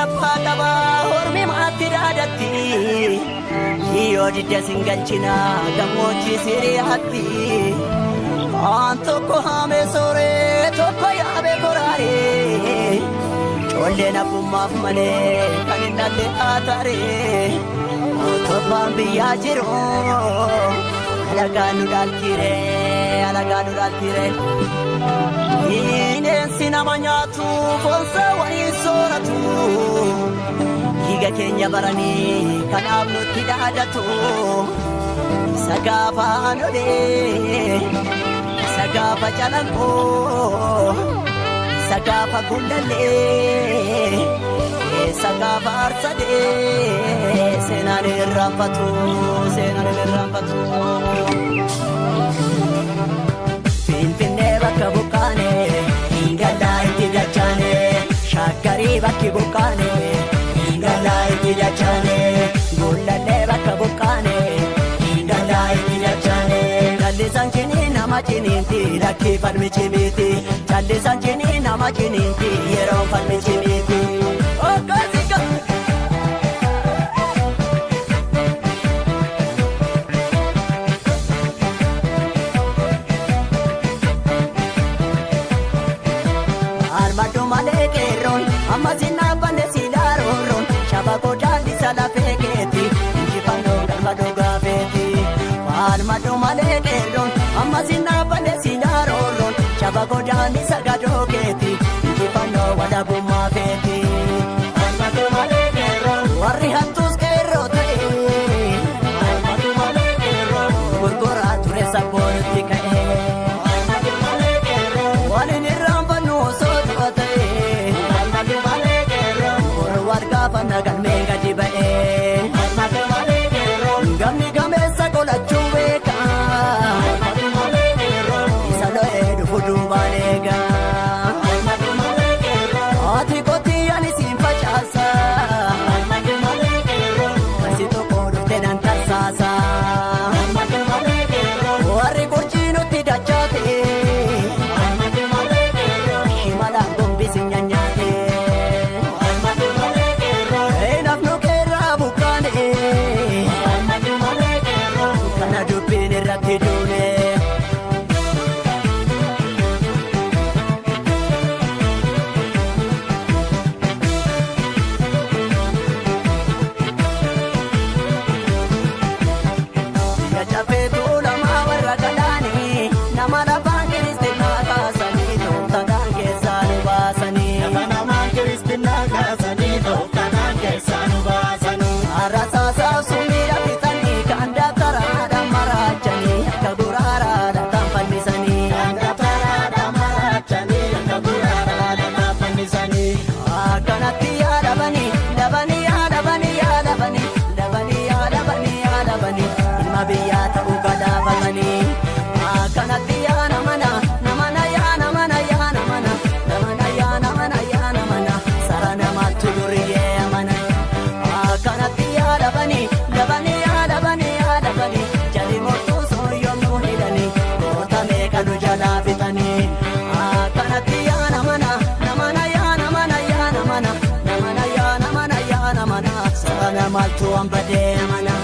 abbaa qabaa hormi maatti daadatti yoo didda sin galchinaa gammoojjii siriyaatti waan tokko haamee sooree tokko yaabee koraaree colleen abbummaaf malee kan hin dhalle taataree torbaan biyyaa jiru alagaan nu dhaaltiree alagaan nu dhaaltiree. Bineensi nama nyaatu foonsa waliin sooratu dhiiga keenya baranii kanaaf nutti dhaadatu isa gaafa anolee isa gaafa calanqoo isa gaafa gullallee isa gaafa arsadee seenaan irraanfatu seenaan irraanfatu. Finfinnee bakka buqqaane hingallaa itti dachaane shaggarii bakki buqqaane hingallaa itti dachaane gullallee bakka buqqaane hingallaa itti dachaane. Callisaan cinii nama ciniinti lakkii falmi cimiiti callisaan cinii nama ciniinti yeroo falmi cimiiti. Amma sinna silaa rooroon shabakoo daandii salafee keeti injifannoo galma dhugaa feeti. Falmadhu malee qeerroon amma sinna silaa rooroon shabakoo daandii sagadoo keeti injifannoo walabummaa feeti. Falmadhu malee qeerroon warri hattuus qeerroo ta'e. Falmadhu malee qeerroon gurguraa ture sabboonitti ka'e. Falmadhu malee qeerroon waliin irraanfannu osoo du'a ta'e. Gaafa galmee gadi ba'ee gamni gameessa qolachuu beeka isa lo'ee dhufu duubaan eega haati qotiyyaan isiin facaasa kasi tokko dhufte nan tarsaasa warri qurcii nutti dachaate shimalaan gombisi nyaanyaate. Kana dubbiin irratti duune. Biyya caffee tuulamaa warra galaanii nama lafaan kiristinnaa kaasanii tooftaadhaan keessaa nu baasanii. Lafa namaan kiristinnaa kaasanii tooftaadhaan keessaa nu baasanii. Arrasaasaaf sumiidha fixanii kan daftaraadhaan maraachanii akka guraaraadhaan kan fannisanii. Kan daftaraadhaan maraachanii akka guraaraadhaan kan fannisanii. Akkanatti yaadabanii dabanii yaadabanii yaadabanii dabanii yaadabanii yaadabanii ilma biyyaa ta'uu gadaafatanii. Akkanatti yaana mana namana yaana mana yaana mana namana yaana mana yaana mana sara namaatti duriyyee amana. Akkanatti yaadabanii dabanii yaadabanii yaadabanii jali mortuu sooyyomnuu hidhanii goota meeqa nu jalaa fixanii. Akkanatti yaana mana namana yaana mana yaana mana namana yaana mana yaana mana sara namaatti waan badee amana.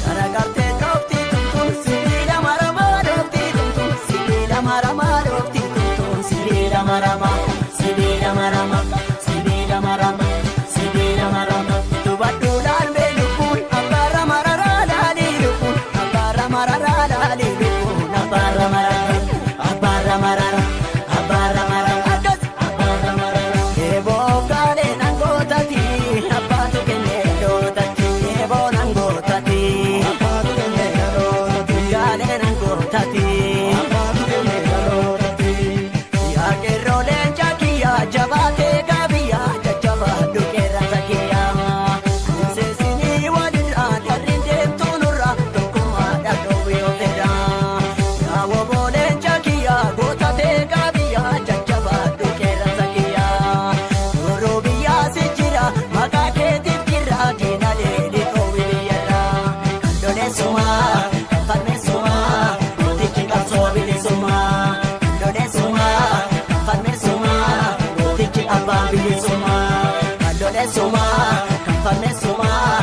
Garagartee dhooftii tumtuun sibiila maramaa dhooftii tumtuun sibiila maramaa dhooftii tumtuun sibiila maramaa sibiila maramaa sibiila maramaa sibiila maramaa. Dubartuudhaan beelukkuun abbaarra mararaa laalii lukkuun abbaarra mararaa laalii lukkuun abbaarra mararaa abbaarra mararaa abbaarra mararaa akkas abbaarra mararaa. Eeboo gaalee nan gootati abbaatu kennee dhootati eeboo nan gootati. Abbaatu kennee dhalootati. Gaalee nan gootati. Abbaatu kennee dhalootati. Yaa qeerroo leenca kiyyaa jabaatee gaabiyyaa jajjabaa dhugeerra kiyyaa. Seesinii walirraa darri deemtuu nurraa tokkummaa dhadhooyoo. Oromaa.